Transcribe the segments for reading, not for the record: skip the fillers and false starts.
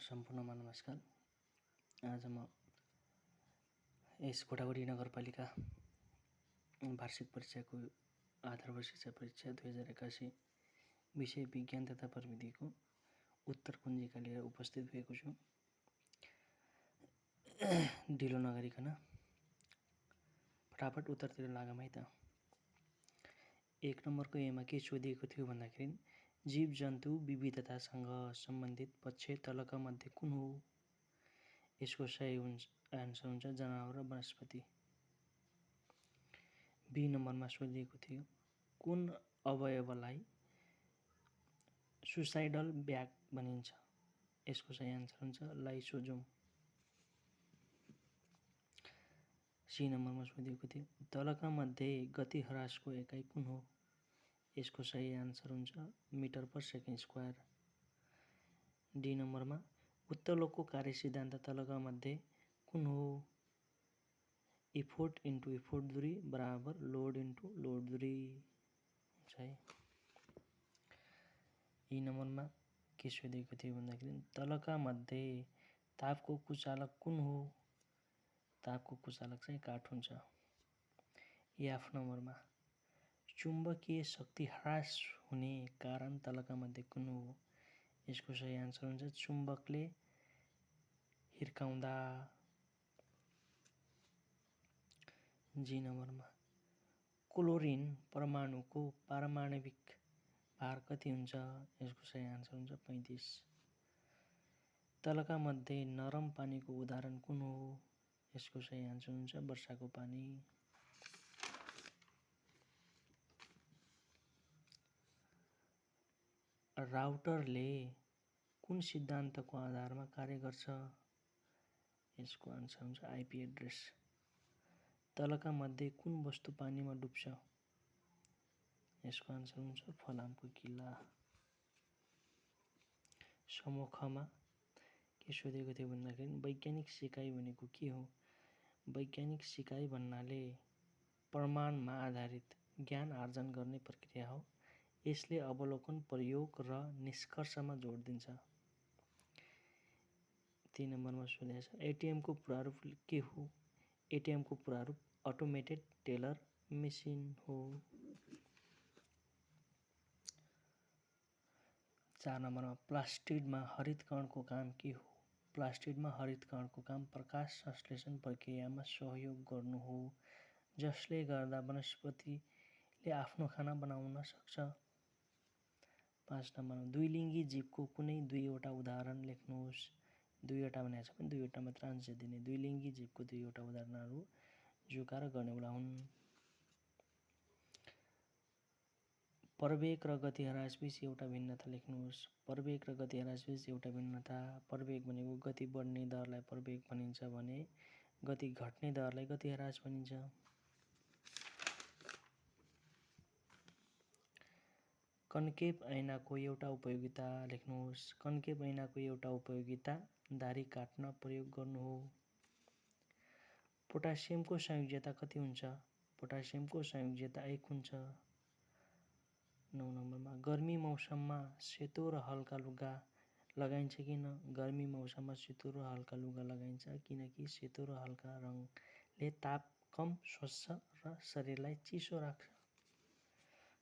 सम्पूर्णमा नमस्कार। आज म यस कोठागुडी नगरपालिका वार्षिक परीक्षाको आधारवर्ष शिक्षा परीक्षा 2081 विषय विज्ञान तथा प्रविधिको उत्तर कुञ्जिका लिएर उपस्थित भएको छु। ढिलो नगरिकन फटाफट उत्तरतिर लागौँ है त। 1 नम्बरको एमा के सोधिएको थियो भन्दाखेरि जीव जन्तु विविधतासँग सम्बन्धित पक्ष तलका मध्ये कुन हो? यसको सही आन्सर हुन्छ जनावर र वनस्पति। बी नम्बरमा सोधिएको थियो कुन अवयवलाई सुसाइडल ब्याग भनिन्छ? यसको सही आन्सर हुन्छ लाइसोजोम। सी नम्बरमा सोधिएको थियो तलका मध्ये गति ह्रासको एकाइ कुन हो? यसको सही आन्सर हुन्छ metre per second square. D number उत्तोलकको कार्य सिद्धान्त तलका मध्ये कुन हो? इफोर्ट इन्टु इफोर्ट दूरी बराबर लोड इन्टु लोड दूरी हुन्छ है। यी नम्बरमा के सोधेको थियो भन्दाखेरि तलका मध्ये तापको कुचालक कुन हो? तापको कुचालक चाहिँ काठ हुन्छ। एफ नम्बरमा चुम्बकीय शक्ति ह्रास हुने कारण तलका मध्ये कुन हो? यसको सही आन्सर हुन्छ चुम्बकले हिर्काउँदा। जी नम्बरमा क्लोरिन परमाणुको पारमाणविक भार कति हुन्छ? यसको सही आन्सर हुन्छ 35। तलका मध्ये नरम पानीको उदाहरण कुन हो? यसको सही आन्सर हुन्छ वर्षाको पानी। राउटरले कुन सिद्धान्तको आधारमा कार्य गर्छ? यसको आन्सर हुन्छ आइपी एड्रेस। तलका मध्ये कुन वस्तु पानीमा डुब्छ? यसको आन्सर हुन्छ फलामको किल्ला। समूह खमा के सोधेको थियो भन्दाखेरि वैज्ञानिक सिकाइ भनेको के हो? वैज्ञानिक सिकाइ भन्नाले प्रमाणमा आधारित ज्ञान आर्जन गर्ने प्रक्रिया हो। यसले अवलोकन, प्रयोग र निष्कर्षमा जोड दिन्छ। 3 नम्बरमा सोधेको छ एटिएमको प्रारूप के हो? एटिएमको प्रारूप अटोमेटेड टेलर मेसिन हो। 4 नम्बरमा प्लास्टिडमा हरित कणको काम के हो? प्लास्टिडमा हरित कणको काम प्रकाश संश्लेषण प्रक्रियामा सहयोग गर्नु हो, जसले गर्दा वनस्पतिले आफ्नो खाना बनाउन सक्छ। 5 नम्बरमा द्विलिङ्गी जीवको कुनै दुईवटा उदाहरण लेख्नुहोस्। दुईवटा भनेको छ भने दुईवटा मात्र आन्सर दिने। द्विलिङ्गी जीवको दुईवटा उदाहरणहरू जुका र गनेउला हुन्। प्रवेग र गति ह्रासबीच एउटा भिन्नता लेख्नुहोस्। प्रवेग र गति ह्रासबीच एउटा भिन्नता। प्रवेग भनेको गति बढ्ने दरलाई प्रवेग भनिन्छ भने गति घट्ने दरलाई गति ह्रास भनिन्छ। कन्केभ ऐनाको एउटा उपयोगिता लेख्नुहोस्। कन्केभ ऐनाको एउटा उपयोगिता दाह्री काट्न प्रयोग गर्नु हो। पोटासियमको संयोज्यता कति हुन्छ? पोटासियमको संयोज्यता 1 हुन्छ। 9 नम्बरमा गर्मी मौसममा सेतो र हल्का लुगा लगाइन्छ किन? गर्मी मौसममा सेतो र हल्का लुगा लगाइन्छ किनकि सेतो र हल्का रङले ताप कम सोच्छ र शरीरलाई चिसो राख्छ।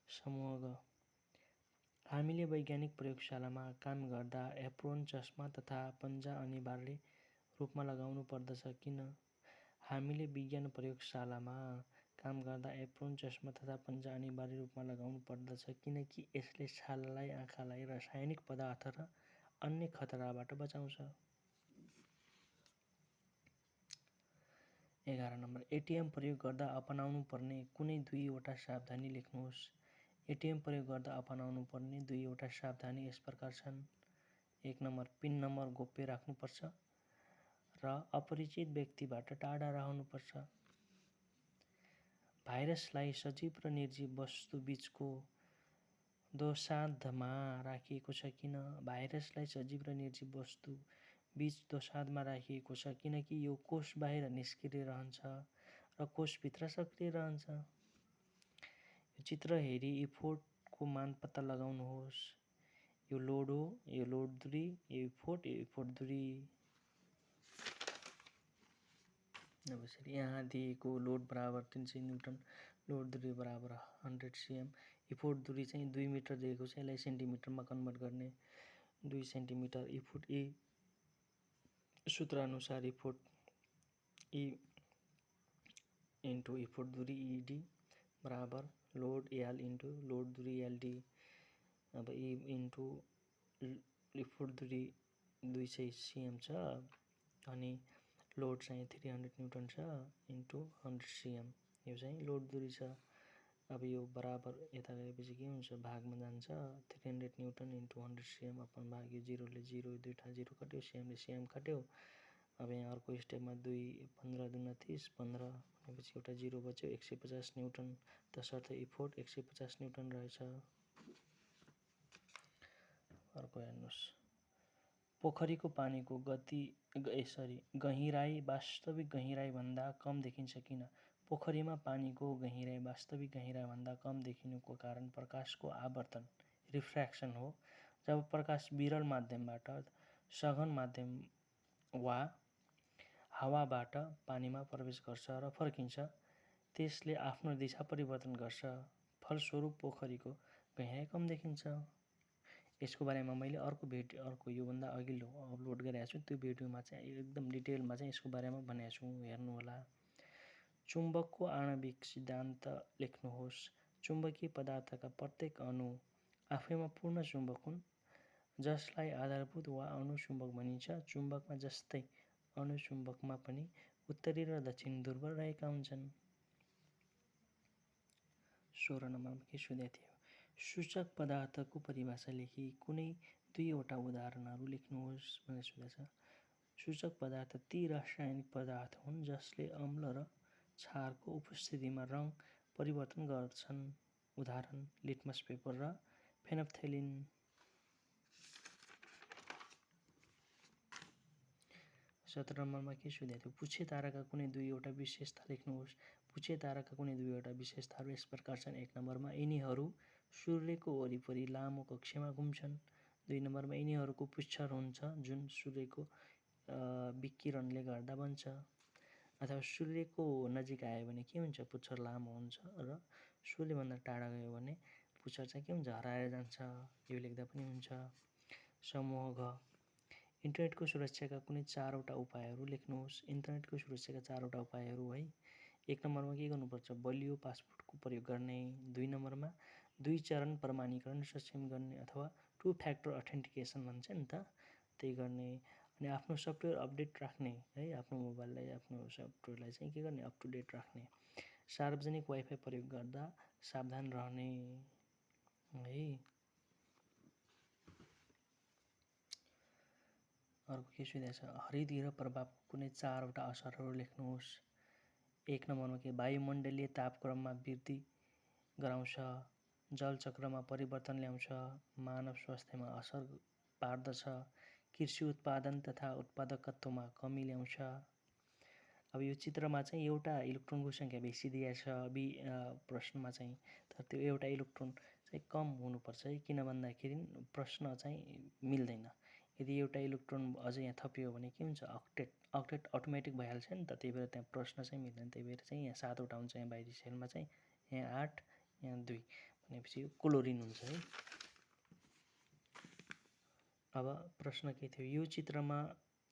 समूह ग हामीले वैज्ञानिक प्रयोगशालामा काम गर्दा एप्रोन, चस्मा तथा पन्जा अनिवार्य रूपमा लगाउनु पर्दछ किन? हामीले विज्ञान प्रयोगशालामा काम गर्दा एप्रोन, चस्मा तथा पन्जा अनिवार्य रूपमा लगाउनु पर्दछ किनकि यसले छालालाई, आँखालाई रासायनिक पदार्थ र अन्य खतराबाट बचाउँछ। 11 नम्बर एटिएम प्रयोग गर्दा अपनाउनु पर्ने कुनै दुईवटा सावधानी लेख्नुहोस्। एटिएम प्रयोग गर्दा अपनाउनु पर्ने दुईवटा सावधानी यस प्रकार छन्। 1 नम्बर पिन नम्बर गोप्य राख्नुपर्छ र अपरिचित व्यक्तिबाट टाढा रहनुपर्छ। भाइरसलाई सजीव र निर्जीव वस्तु बीचको दोसाँधमा राखिएको छ किन? भाइरसलाई सजीव र निर्जीव वस्तु बीच दोसाँधमा राखिएको छ किनकि यो कोष बाहिर निष्क्रिय रहन्छ र कोषभित्र सक्रिय रहन्छ। यो चित्र हेरी इफोर्टको मान पत्ता लगाउनुहोस्। यो लोड हो, यो लोड दूरी, यो इफोर्ट दूरी। अब यसरी यहाँ दिएको लोड बराबर 300 न्युटन, लोड दूरी बराबर 100 cm, इफोर्ट दूरी चाहिँ 2 मिटर दिएको छ, यसलाई सेन्टिमिटरमा कन्भर्ट गर्ने 2 सेन्टिमिटर। इफोर्ट ई सूत्रानुसार इफोर्ट ई इन्टु इफोर्ट दूरी ईडी बराबर लोड एल इन्टु लोड दूरी एलडी। अब ई इन्टु इफोर्ट दूरी 200 cm छ अनि लोड चाहिँ 300 न्युटन छ इन्टु 100 cm, यो चाहिँ लोड दूरी छ। अब यो बराबर यता गएपछि के हुन्छ, भागमा जान्छ, 300 न्युटन इन्टु 100 cm अपन भाग, यो जिरोले जिरो, दुईवटा जिरो कट्यो, सिएमले सिएम काट्यो। अब यहाँ अर्को स्टेपमा 2 15 दुना 30, 15 भनेपछि एउटा जिरो बच्यो, 150 न्युटन, तसर्थ इफोर्ट 150 न्युटन रहेछ। अर्को हेर्नुहोस्, पोखरीको पानीको गहिराई वास्तविक गहिराईभन्दा कम देखिन्छ किन? पोखरीमा पानीको गहिराई वास्तविक गहिराईभन्दा कम देखिनुको कारण प्रकाशको आवर्तन रिफ्र्याक्सन हो। जब प्रकाश विरल माध्यमबाट सघन माध्यम वा हावाबाट पानीमा प्रवेश गर्छ र फर्किन्छ, त्यसले आफ्नो दिशा परिवर्तन गर्छ। फलस्वरूप पोखरीको गहिराई कम देखिन्छ। यसको बारेमा मैले अर्को योभन्दा अघिल्लो अपलोड गरेको छु, त्यो भिडियोमा चाहिँ एकदम डिटेलमा चाहिँ यसको बारेमा भनेको छु, हेर्नुहोला। चुम्बकको आणविक सिद्धान्त लेख्नुहोस्। चुम्बकीय पदार्थका प्रत्येक अणु आफैमा पूर्ण चुम्बक हुन्, जसलाई आधारभूत वा अणुचुम्बक भनिन्छ। चुम्बकमा जस्तै अणुचुम्बकमा पनि उत्तरी र दक्षिणी ध्रुव रहेका हुन्छन्। 16 नम्बरमा के सोधेको थियो, सूचक पदार्थको परिभाषा लेखी कुनै दुईवटा उदाहरणहरू लेख्नुहोस् भनेर सोधेको छ। सूचक पदार्थ ती रासायनिक पदार्थ हुन् जसले अम्ल र क्षारको उपस्थितिमा रङ परिवर्तन गर्छन्। उदाहरण लिटमस पेपर र फेनोल्फथालीन। 17 नम्बरमा के सोधेको थियो, पुच्छे ताराका कुनै दुईवटा विशेषता लेख्नुहोस्। पुच्छे ताराका कुनै दुईवटा विशेषताहरू यस प्रकार छन्। 1 नम्बरमा यिनीहरू सूर्यको वरिपरि लामो कक्षामा घुम्छन्। 2 नम्बरमा यिनीहरूको पुच्छर हुन्छ जुन सूर्यको विकिरणले गर्दा बन्छ, अथवा सूर्यको नजिक आयो भने के हुन्छ, पुच्छर लामो हुन्छ र सूर्यभन्दा टाढा गयो भने पुच्छर चाहिँ के हुन्छ, हराएर जान्छ। यो लेख्दा पनि हुन्छ। समूह घ, इन्टरनेटको सुरक्षाका कुनै 4वटा उपायहरू लेख्नुहोस्। इन्टरनेटको सुरक्षाका 4वटा उपायहरू है। 1 नम्बरमा के गर्नुपर्छ, बलियो पासवर्डको प्रयोग गर्ने। 2 नम्बरमा 2 चरण प्रमाणीकरण सक्षम गर्ने अथवा 2 फ्याक्टर अथेन्टिकेसन भन्छ नि त, त्यही गर्ने। अनि आफ्नो सफ्टवेयर अपडेट राख्ने है, आफ्नो मोबाइललाई, आफ्नो सफ्टवेयरलाई चाहिँ के गर्ने, अप टु डेट राख्ने। सार्वजनिक वाइफाई प्रयोग गर्दा सावधान रहने है। अर्को के सोधेको छ, हरितगृह प्रभावको कुनै 4वटा असरहरू लेख्नुहोस्। 1 नम्बरमा के, वायुमण्डलीय तापक्रममा वृद्धि गराउँछ, जलचक्रमा परिवर्तन ल्याउँछ, मानव स्वास्थ्यमा असर पार्दछ, कृषि उत्पादन तथा उत्पादकत्वमा कमी ल्याउँछ। अब यो चित्रमा चाहिँ एउटा इलेक्ट्रोनको सङ्ख्या बेसी दिएको छ प्रश्नमा चाहिँ, तर त्यो एउटा इलेक्ट्रोन चाहिँ कम हुनुपर्छ है, किन भन्दाखेरि प्रश्न चाहिँ मिल्दैन। यदि एउटा इलेक्ट्रोन अझै यहाँ थपियो भने के हुन्छ, अक्टेट अटोमेटिक भइहाल्छ नि त, त्यही भएर त्यहाँ प्रश्न चाहिँ मिल्दैन। त्यही भएर चाहिँ यहाँ 7वटा हुन्छ, यहाँ बाहिरी सेलमा चाहिँ यहाँ 8, यहाँ 2 भनेपछि यो क्लोरिन हुन्छ है। अब प्रश्न के थियो, यो चित्रमा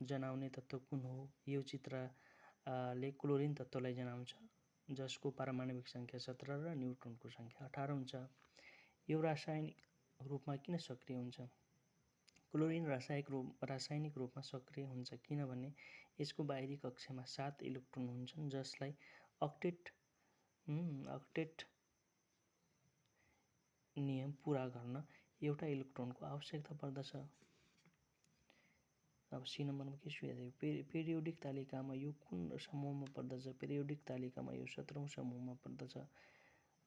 जनाउने तत्त्व कुन हो? यो चित्रले क्लोरिन तत्त्वलाई जनाउँछ, जसको पारमाणविक सङ्ख्या 17 र न्युट्रोनको सङ्ख्या 18 हुन्छ। यो रासायनिक रूपमा किन सक्रिय हुन्छ? क्लोरिन रासायनिक रूपमा सक्रिय हुन्छ किनभने यसको बाहिरी कक्षामा 7 इलेक्ट्रोन हुन्छन्, जसलाई अक्टेट नियम पूरा गर्न एउटा इलेक्ट्रोनको आवश्यकता पर्दछ। अब सी नम्बरमा के सोधेको थियो, पेरियोडिक तालिकामा यो कुन समूहमा पर्दछ? पेरियोडिक तालिकामा यो 17औं समूहमा पर्दछ।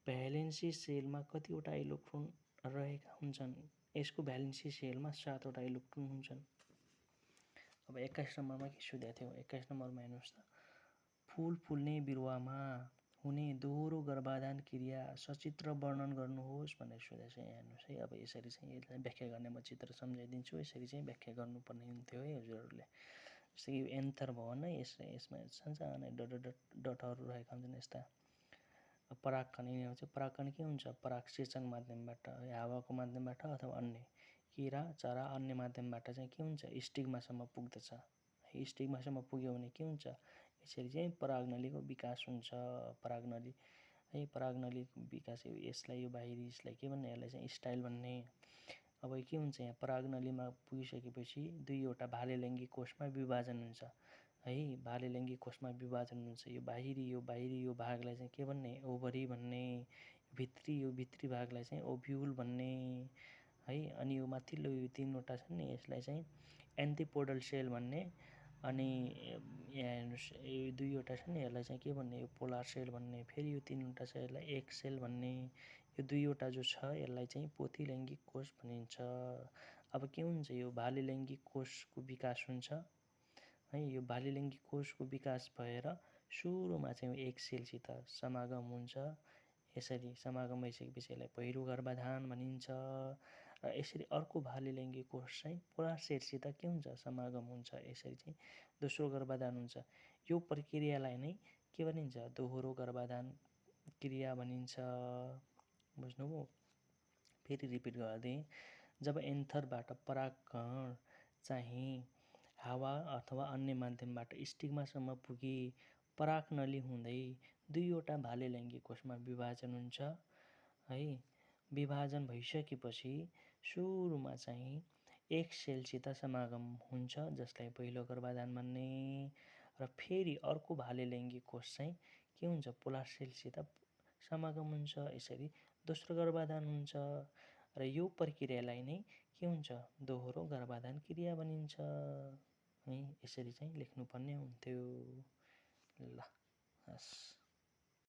भ्यालेन्सी सेलमा कतिवटा इलेक्ट्रोन रहेका हुन्छन्? यसको भ्यालेन्सी सेलमा 7वटा इलेक्ट्रोन हुन्छन्। अब 21 नम्बरमा के सोधेको थियो, 21 नम्बरमा हेर्नुहोस् त, फुल फुल्ने बिरुवामा हुने दोहोरो गर्भाधान क्रिया सचित्र वर्णन गर्नुहोस् भनेर सोधेको छ। यहाँ हेर्नुहोस् है, अब यसरी चाहिँ यसलाई व्याख्या गर्ने म चित्र सम्झाइदिन्छु। यसरी चाहिँ व्याख्या गर्नुपर्ने हुन्थ्यो है हजुरहरूले। जस्तै कि यो एन्थर भयो भने यसमा सानसानो डटहरू रहेका हुन्छन्। यस्ता परागकण, यिनीहरू चाहिँ परागकण के हुन्छ, परागसेचन माध्यमबाट हावाको माध्यमबाट अथवा अन्य किरा चरा अन्य माध्यमबाट चाहिँ के हुन्छ, स्टिग्मासम्म पुग्दछ। स्टिग्मासम्म पुग्यो भने के हुन्छ, यसरी चाहिँ परागनलीको विकास हुन्छ। परागनली है, परागनलीको विकास, यसलाई यो बाहिरी यसलाई के भन्ने, यसलाई चाहिँ स्टाइल भन्ने। अब के हुन्छ, यहाँ परागनलीमा पुगिसकेपछि दुईवटा भाले कोषमा विभाजन हुन्छ है। भाले कोषमा विभाजन हुन्छ। यो बाहिरी भागलाई चाहिँ के भन्ने, ओभरी भन्ने। यो भित्री भागलाई चाहिँ ओभ्युल भन्ने है। अनि यो माथिल्लो यो तीनवटा छन् नि, यसलाई चाहिँ एन्टिपोडल सेल भन्ने। अनि यहाँ हेर्नुहोस्, यो दुईवटा छ नि, यसलाई चाहिँ के भन्ने, यो पोलार सेल भन्ने। फेरि यो तीनवटा छ, यसलाई एक सेल भन्ने। यो दुईवटा जो छ यसलाई चाहिँ पोथीलैङ्गिक कोष भनिन्छ। अब के हुन्छ, यो भालेलैङ्गिक कोषको विकास हुन्छ है। यो भालेलैङ्गिक कोषको विकास भएर सुरुमा चाहिँ एक सेलसित समागम हुन्छ। यसरी समागम भइसकेपछि यसलाई पहिलो गर्भाधान भनिन्छ। र यसरी अर्को भालेलैङ्गिक कोष चाहिँ पोलार सेलसित के हुन्छ, समागम हुन्छ। यसरी चाहिँ दोस्रो गर्भाधान हुन्छ। यो प्रक्रियालाई नै के भनिन्छ, दोहोरो गर्भाधान क्रिया भनिन्छ। बुझ्नुभयो? फेरि रिपिट गरिदिएँ। जब एन्थरबाट परागकण चाहिँ हावा अथवा अन्य माध्यमबाट स्टिग्मासम्म पुगी परागनली हुँदै दुईवटा भालेलैङ्गिक कोषमा विभाजन हुन्छ है। विभाजन भइसकेपछि सुरुमा चाहिँ एक सेलसित समागम हुन्छ, जसलाई पहिलो गर्भाधान भन्ने। र फेरि अर्को भालेलैङ्गिक कोष चाहिँ के हुन्छ, पोलार सेलसित समागम हुन्छ। यसरी दोस्रो गर्भाधान हुन्छ। र यो प्रक्रियालाई नै के हुन्छ, दोहोरो गर्भाधान क्रिया भनिन्छ है। यसरी चाहिँ लेख्नुपर्ने हुन्थ्यो। ल हस्।